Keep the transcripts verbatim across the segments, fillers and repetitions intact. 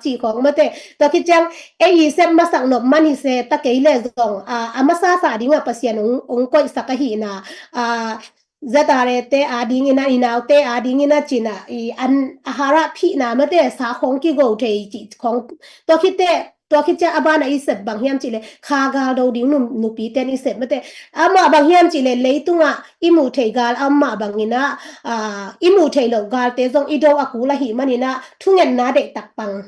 cih khawng mate. Tua khit ciang ei i sep masak nop man hi se ta kei le zong a, a masa sa dingah Pasian ong, ong koihsak ahihna a, Z R A te a dingin a, i naute a dingin a cina i an a harah phihna mate sa khawng kigo thei cih khawng. Tua khit teh tua khit ciang a banah i sep bang hiam cihleh kha gal do ding nu, nupi ten i sep mate. Amah bang hiam cihleh leitungah i muh theih gal amah bangin a, a, i muh theih loh galte zong i do a kul ahih manin a thungetna deihtak pang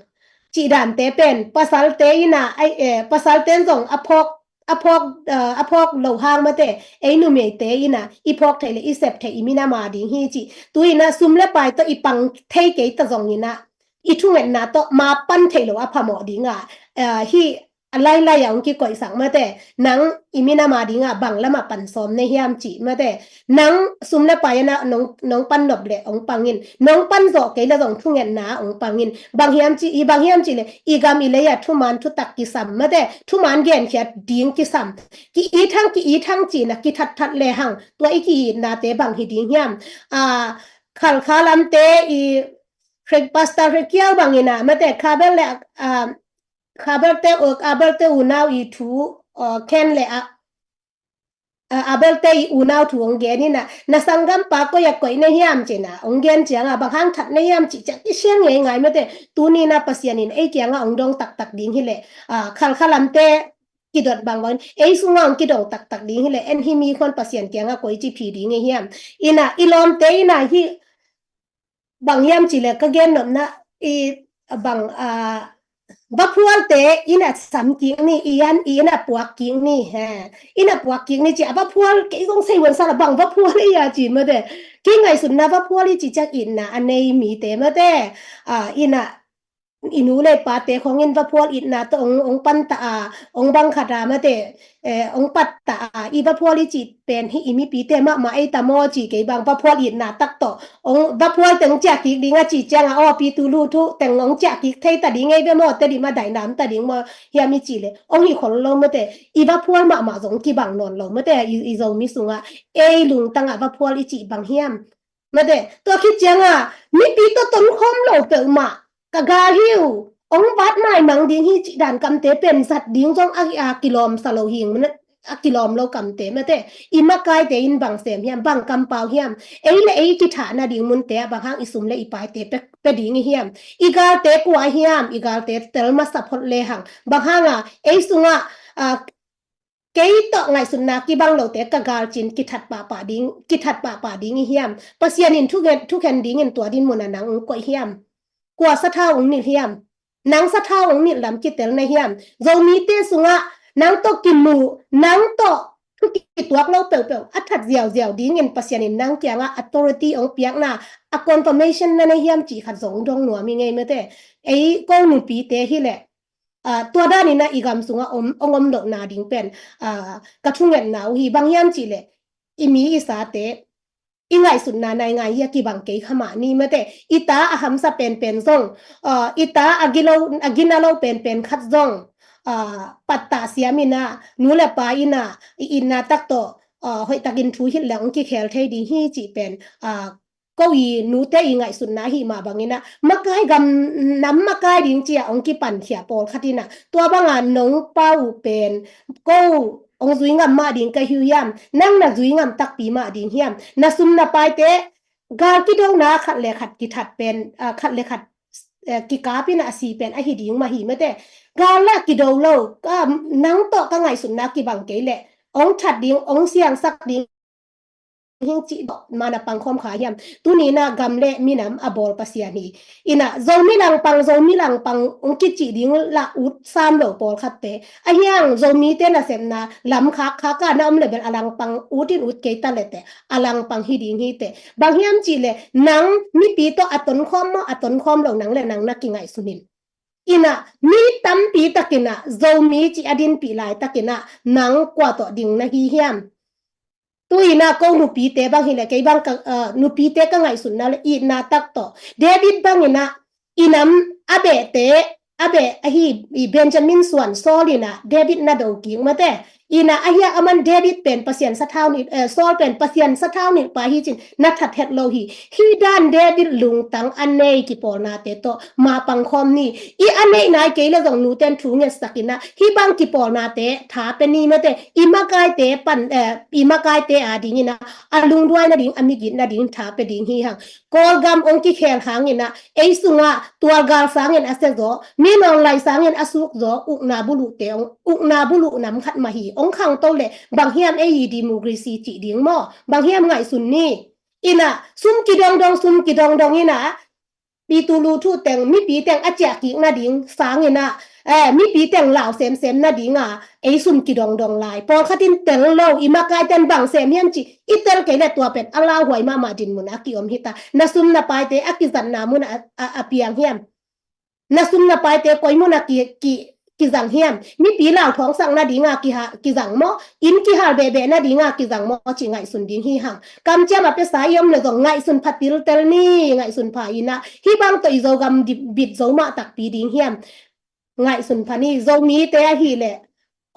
cih dante pen pasalte in a, ai, eh, pasalte in zong a phawk a phawk, a, a phawk lo hang mate, ei numeite in a i phawk theih le i sep theih i minam a ding hi cih. Tu in a sum le pai tawh i pang thei kei ta zongin a i thungetna tawh ma pan theih lo a phamawh ding a, a, hi a lailai a ong kikoihsak mate. Nang i minam a ding a bang lam a pan sawm na hiam cih mate. Nang sum le pai in a nong, nong pan nop le ong pang in, nong pan zawh kei le zong thungetna ong pang in. Bang hiam cih, i bang hiam cihleh i gam i lei a thuman thutak kisam mate, thuman genkhiat ding kisam. Ki-it hang, ki-it hang cihna kithatthat le hang tua i ki-itnate bang hi ding hiam? A, Khalkha lamte i Pastor Hrekiau bangin a mate, Khabel le, a, Khabel te, Khabel te unau i thu, a, khen le a, a, Abel te i unau thu ong gen in a, na sanggampa koi a koih na hiam cih na ong gen ciang a, bang hang that na hiam cih ciang i siang ngei ngai mate. Tuni in a Pasian in ei kiang a ong dong taktak ding hileh, a, Khalkha lamte kidot bangbang in ei sung a ong kidong taktak ding hileh, en hi mi khuan Pasian kiang a koi ci phi ding i hiam? In a i lawmte in a hi bang hiam cihleh ka gen nopna i bang, a, vaphualte in a sam kik ni, i an i in a puak kik ni, he, in a puak kik ni ci a vaphual kei zong sei wan sa la bang vaphual i a ci mate. Kei ngaihsutna vaphual i ci ciang itna a nei mite mate, a, in a i nu le pate khawng in vaphual itna tawh ong, ong pan ta a, ong bang khat a mate, eh, ong pat ta a, i vaphual i cih pen hi i mipite mahmah ei ta maw ci kei bang vaphual itna tak tawh. Ong vaphual teng ciah kik ding a cih ciang a, aw pi tu lu thu teng ong ciah kik thei ta ding ei ve maw, Tedim a dainam ta ding maw hiam i cih le ong hi khol lo mate. I vaphual mahmah zong kibang nawn lo mate, i, i Zomi sungah ei lungtang a vaphual i cih bang hiam? Mate, tua khit ciang a mipi tawh tonkhawm lo peuhmah ka gal hi uh, ong vat maimang ding hi cih dan kamte pen zat ding zong a, a kilawm sa lo hing, a kilawm lo kamte mate. I makaite in bang sem hiam, bang kampau hiam? Ei le ei kithahna ding munte ah bang hang i sum le i paite pe, pe ding i hiam? I galte kua hiam? I galte tel masa phot le hang. Bang hang a ei sungah, a, kei tawh ngaihsutna kibang lote ka gal cin kithat pahpah ding, kithat pahpah ding i hiam? Pasian in thukhen, thukhen dingin tua din mun a nang ong koih hiam? Kua sathau ong nilh hiam? Nang sathau ong nilh lam kitel na hiam? Zomite sungah nang tawh kimu, nang tawh thu kituak lo peuhpeuh a that ziauziau dingin Pasian in nang kiangah authority ong piakna a confirmation na nei hiam cih khat zong dong nuam i ngei mate. Ei ko nupite hileh, a, tua danin a i gam sungah om, ong om lohna ding pen, a, ka thungetna uh hi. Bang hiam cihleh i mi i sate i ngaihsutna nai ngai hi a kibang kei kha mah ni mate. I ta a hamsa penpen zong, a, i ta a gilo, a gina lo penpen khat zong, a, pattah siam in a, nu le pa in a i itna tak tawh, a, hoihtakin thu hilh le ong kikhel thei ding hi cih pen, a, ko i nute i ngaihsutna ahi mah bangin a makai gam nam makai ding ci a ong kipankhia pawlkhat in a, tua banga nong pa uh pen ko ong zui ngam mah ding ka hi uh hiam? Nang na zui ngam takpi mah ding hiam? Na sum na paite gal kidona khat le khat kithat pen, a, khat le khat, eh, kikap in a si pen ahi ding mah hi mate. Gal la kido lo, ka, nang tawh ka ngaihsutna kibang kei leh ong that ding, ong siangsak ding hing cih dawh mana pangkhawm kha hiam? Tuni na gam le minam a bawl Pasian hi. In a Zomi langpang, Zomi langpang ong kicih ding la ut sam lo pawlkhatte. A hiang Zomite nasepna lam khak khak a na om le bel a langpang ut in ut kei ta le teh a langpang hi ding hi teh. Bang hiam cih le nang mipi tawh a tonkhawm maw, a tonkhawm lo nang le nang na kingaihsun in. In a mi tampi takin a Zomi cih a dinpih lai takin a nang kua tawh ding na hi hiam? Tu in a ko nupite bang hileh kei bang ka, ah, nupite ka ngaihsutna le itna tak tawh David bangin a i nam a behte, a beh ahi i Benjamin suan Saul in a David na do kik mate. Ina ahi a, aman David pen Pasian sathau nilh, eh, Saul pen Pasian sathau nilh pa hi cin na that het lo hi. Hih dan David lungtang a nei kipawlnate tawh ma pangkhawm ni. I a neih nai kei le zong nute'n thu ngetsak ina hih bang kipawlnate tha pe ni mate, i makaite pan, eh, i makaite a ding ina a lungduai nading, a migit nading tha pe ding hi hang. Kawlgam ong kikhel hang ina ei sungah tualgal sangin a sia zaw, mi nawnlai sangin a suk zaw ukna buluhte ong, ukna buluh nam khat mah hi. Ong khangto le bang hiam ei i democracy cih ding maw? Bang hiam ngaihsun ni. Ina sum kidongdong, sum kidongdong ina pi tu lu thu teng, mipi teng a ciah kik nading sang ina, eh, mipi teng lau semsem nading a ei sum kidongdong lai. Pawlkhat in tel lo, i makaite'n bang sem hiam cih i tel kei le tua pen a lauhuai mahmah dinmun a kiom hi ta. Na sum na paite a kizatna mun a, a, a piang hiam? Na sum na paite koi mun a ki, ki, kizang hiam? Mipi lau thawngsak nading a kiha, kizang maw? Inn kihal behbeh nading a kizang maw cih ngaihsun ding hi hang. Kamciam a pesa i om le zong ngaihsun pha tiltel ni, ngaihsun pha ina hih bang tawh i Zogam di, bit zo mah takpi ding hiam? Ngaihsun pha ni. Zomite ahih le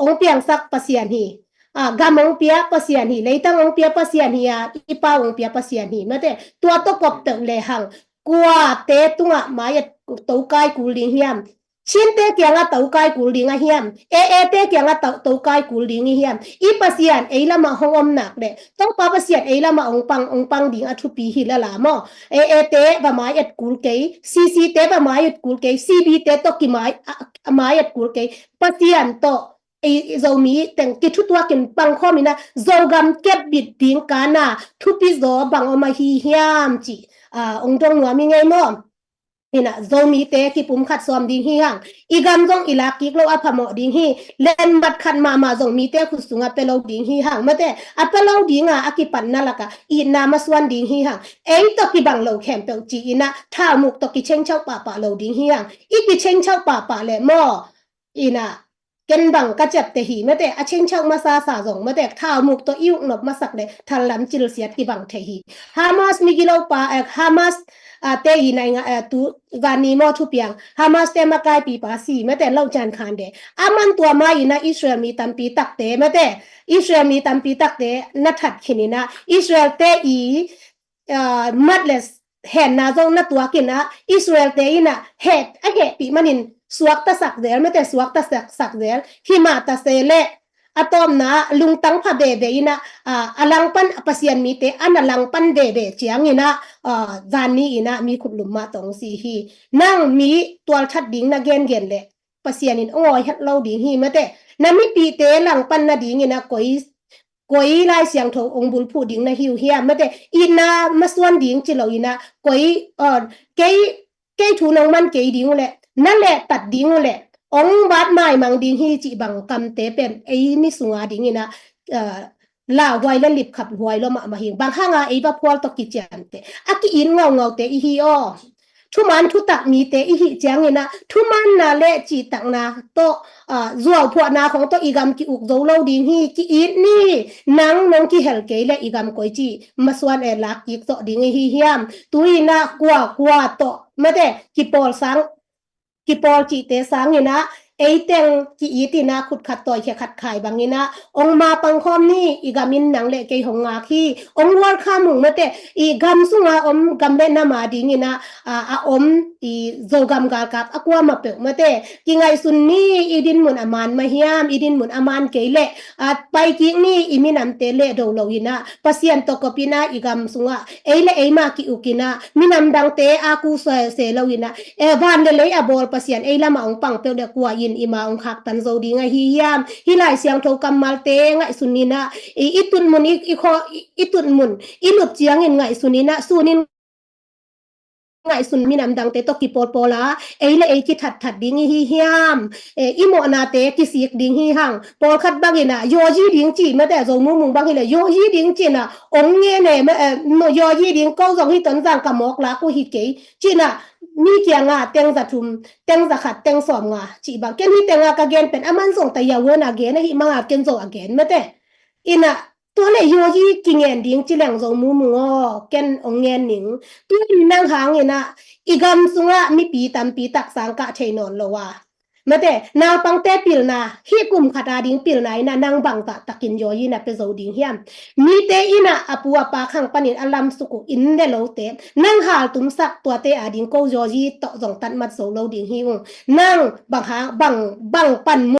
ong piangsak Pasian hi. A, gam ong pia Pasian hi, leitang ong pia Pasian hi a, i pau ong pia Pasian hi mate. Tua tawh kop teuh le hang kuate tungah mai-et tokai kul ding hiam? Chinte kiangah tokai kul ding a hiam? A A te kiangah to, tokai kul ding i hiam? I Pasian ei lamah hong om nak le Topa Pasian ei lamah ong pang, ong pang ding a thupi hi lala maw? A A te va mai-et kul kei, C C te va mai-et kul kei, C B te tawh kimai, a, a mai-et kul kei. Pasian tawh ei, ei Zomi teng kithutuakin pangkhawm ina Zogam kepbit ding kana thupi zaw bang om ahi hiam cih, a, ong dong nuam i ngei maw? Ina Zomite kipum khat sawm ding hi hang. I gam zong i lak kik lo a phamawh ding hi. Lenmat khat mahmah zong mite khut sungah pia lo ding hi hang mate. A pia lo dinga a kipatna lakah itna masuan ding hi hang. Ei tawh kibang lo khempeuh ci ina thaumuk tawh kichengchauh pahpah lo ding hi hang. I kichengchauh pahpah le maw? Ina ken bang ka ciapte hi mate, a chengchauh masasa zong mate, thaumuk tawh i uknop masak le thallam cilsiat kibang thei hi. Hamas migilo pa, eh, Hamas, ah, te i nai nga, eh, tu vanni maw thupiang Hamas te makaipi pa si mate, Lo Chan Khan de. Aman tua ma ina Israel mi tampi takte mate, Israel mi tampi takte na that khin ina Israel te i, ah, mat le henna zong na tuak ina Israel te ina het, a hehpih manin suaktasak zel mate, suaktasak, sak zel. Himah tase le a tawpna lungtang pha veve ina, a, a langpan, a Pasian mite a na langpan veve ciang ina, a, vanni ina mi khutlum mah tawh ong si hi. Nang mi tualthat ding na gengen le Pasian in ong awi het lo ding hi mate. Na mipite langpan nading ina koi, koi Lai Siangtho ong bulphuh ding na hi uh hiam mate. Itna masuan ding ci lo ina koi, a, kei, kei thu nong man kei ding uh le, na lehtat ding uh le ong bat maimang ding hi cih bang kamte pen ei mi sunga ding ina, a, lauhuai le lipkhap huai lo mahmah hi. Bang hanga ei va phual tawh kiciamte, a ki-it ngaungaute i hi aw. Thuman thutak mite i hih ciang ina thumanna le cihtakna tawh, a, zuauphuahna khong tawh i gam ki-uk zo lo ding hi. Ki-it ni. Nang nong kihel kei le i gam koi ci masuan e lak kik zawh ding i hi hiam? Tu ina kua kua tawh mate kipawl sang, kipawl cihte sang ina ei teng ki-it ina khut khat tawi khia khat khai bang ina ong ma pangkhawm ni. I gam in nang le kei hong ngak hi. Ong welcome ung mate. I gam sunga om gam le nam a ding ina, a, a om i Zogam galkap a kuamah peuh mate, kingaihsun ni. I dinmun a man mah hiam? I dinmun a man kei le, a, pai kik ni. I minamte le do lo ina Pasian tawh kop ina i gam sunga ei le ei mah ki-uk ina minam dangte a ku se, se lo ina, e, van le lei a bawl Pasian ei lamah ong pang peuh le kua in i ma ong khaktan zo ding ahi hiam? Hih Lai Siangtho kammalte ngaihsun ina i, i tutmun i, i khaw, i, i tutmun i lut ciangin ngaihsun ina sunin ngaihsun minam dangte tawh kipawlpawl a ei le ei kithatthat ding i hi hiam? E, i mawhnate kisik ding hi hang. Pawlkhat bang ina yoyi ding ci mate, Zo Mumung bang hi le yoyi ding ci ina ong ngen e, ma, e, yoyi ding ko zong hi Tonzang ka mawk lak uh hi kei ci ina mi kianga teng za thum, teng za khat, teng sawm nga ci bang. Ken hi tenga ka gen pen aman zong ta yawona gen ahi manga ken zo a gen mate. Ina tua le yoyi kingen ding ci leng Zo Mumung aw, ken ong ngen ning. Tu in nang hang ina i gam sunga mipi tampi tak sang kah thei nawn lo a Mate, naupangte pilna, hih kum khat a ding pilna in ah nang bang zah takin zaw in ah pia zo ding hiam? Mite in ah a pu a pa khang panin a lamsuk uh inn ne lote, nang haltumsak tuate a ding ko zaw tawh zong tatmat zo lo ding hi ung. Nang bang ha, bang, bang pan